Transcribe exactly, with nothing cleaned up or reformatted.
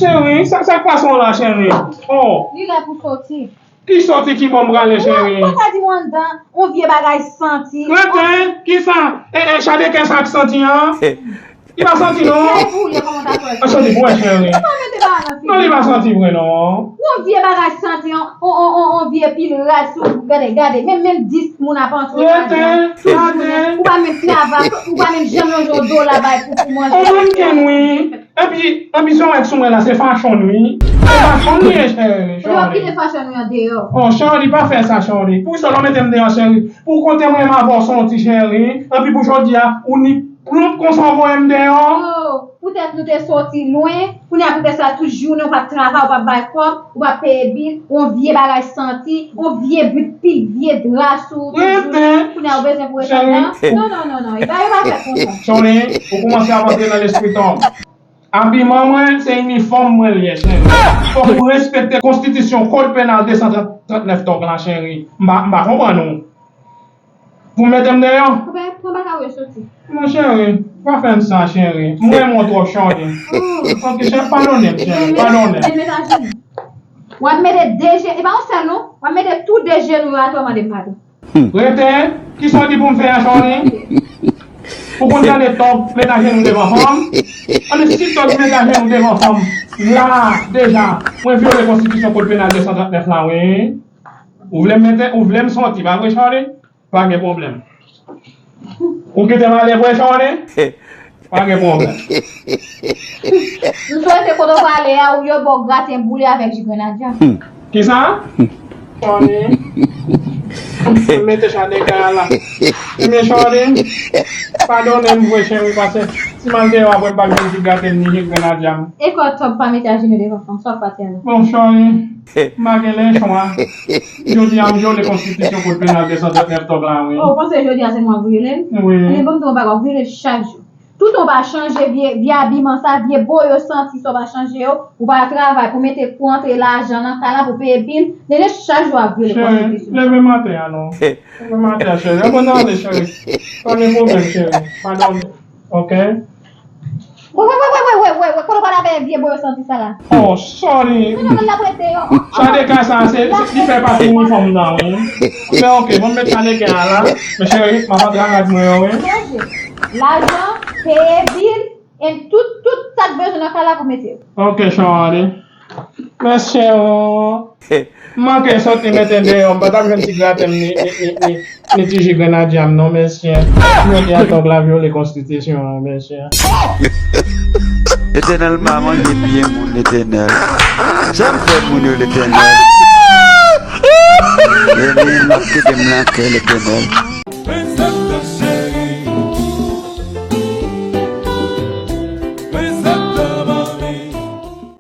Cheri, sa, sa k pase w la, cheri? Oh, li lè pou soti. Ki soti ki bò m prale, cheri? Mwen pa di w anndan, yon vye bagay santi. Rete, kisa? E, e, chadeken sa k santi an? Li pa santi, non. Kay pou w ye kòman ta fè? An santi pou wè, cheri. Ou pa mete bagay nan figi. Non, li pa santi vre, non. Yon vye bagay santi, yon, yon, yon, yon, yon vye pil rad sou, gade, gade, menm, menm dis moun ap antre ladan. Rete, rete. Ou pa menm travay, ou pa menm janm yon dola bay pou, pou manje. Yon mannken, wi. Epi, epi, sa w wè k sou mwen la, se fachon, wi. Se fachon li ye, cheri. Yo, kite fachon wi an deyò. Oh, cheri, pa fè sa, cheri. Pou sa w mete m deyò, cheri. Pou kote mwen m avè w soti, cheri. Epi pou jodi a, ou ni plonp konsa w voye m deyò. Oh, poutèt nou te soti lwen, kounye a poutèt sa tout jounen w p ap travay, w p ap bay kòb, w p ap peye bil, yon vye bagay santi, yon vye bout pil vye dra sou ou tout jounen, kounye a w bezwen pou rete anndan. Non, non, non, non, e bagay yo pa fèt konsa. Cheri, ou kòmanse ap antre nan lespri tòg. Abiman mwen, se inifòm mwen l ye, cheri. Fòk ou respekte konstitisyon, kòd penal de san trant nèf tòg la, cheri. M pa, m pa konprann ou. Pou mete m deyò? Ou pa, ou pa ka wè soti. Non, cheri, pa fè m sa, cheri. M renmen w twòp, cheri. Oh. Ok, cheri, padone m, cheri, padone m. Mete, mete ajenou. W ap mete de je, e pa yon sèl non. W ap mete tou de jenou yo atò, mande m padon. Rete, kisa w di pou m fè a, cheri? Ou konn tande tòg met ajenou devan fanm? Anben, si tòg met ajenou devan fanm, la, deja, mwen vyole konstitisyon kòd penal de san trant nèf la, wi. Ou vle m mete, ou vle m soti, pa vre, cheri? Pa gen pwoblèm. Ou kite m ale vre, Chòni? Pa gen pwoblèm. M swete kote w prale a, ou yo ba w graten boule avèk ji grenadya. Kisa? Chòni. M mete chadeka a la. Ebyen, Chòni, padone m vre, cheri, paske si m al deyò apre m pa jwenn ti graten ni ji grenadya m. E kò tòg pa mete ajenou devan fanm, sa w ap pati a la? Bon, Chòni. M pa gen lè chwa. Jodi a, m vyole konstitisyon kòd penal de san trant nèf tòg la, wi. Oh, ou panse jodi a se mwen k vyole l? Wi. Ebyen, ban m di w yon bagay, ou vyole l chak jou. Toutan w pa chanje vye, vye abiman sa, vye bo yo santi sa w pa chanje yo, ou pa travay pou mete kou antre lajan nan kay la pou peye bil, demen chak jou w ap vyole konstitisyon. Cheri, leve m atè a non. Leve m atè a, cheri. Ann ale, cheri. Pa gen pwoblèm, cheri. Padone. Ok? Wè, wè, wè, kote w pral avè vye bo yo santi sa la? Oh, sorry. Mwen nan l ap rete yo. Chadeka sa, se, se, li fè pati inifòm nan, wi. Men ok, bon, m met chadeka a la. Men cheri, m ap antre ak rad mwen yo, wi. Manje, lajan, peye bil, e tout, tout sa k bezwen nan kay la pou mete yo. Ok, cheri. Mèsi, oh. M manke soti mete deyò, m pa t ap jwenn ti graten m ni, ni, ni, ni, ni ti ji grenadya m non, mesye. Jodi a tòg la vyole konstitisyon an, mesye. Letènèl pa manje pye moun, Letènèl. Sa m fè moun yo, Letènèl? Letènèl, m ap kite m lakay, Letènèl.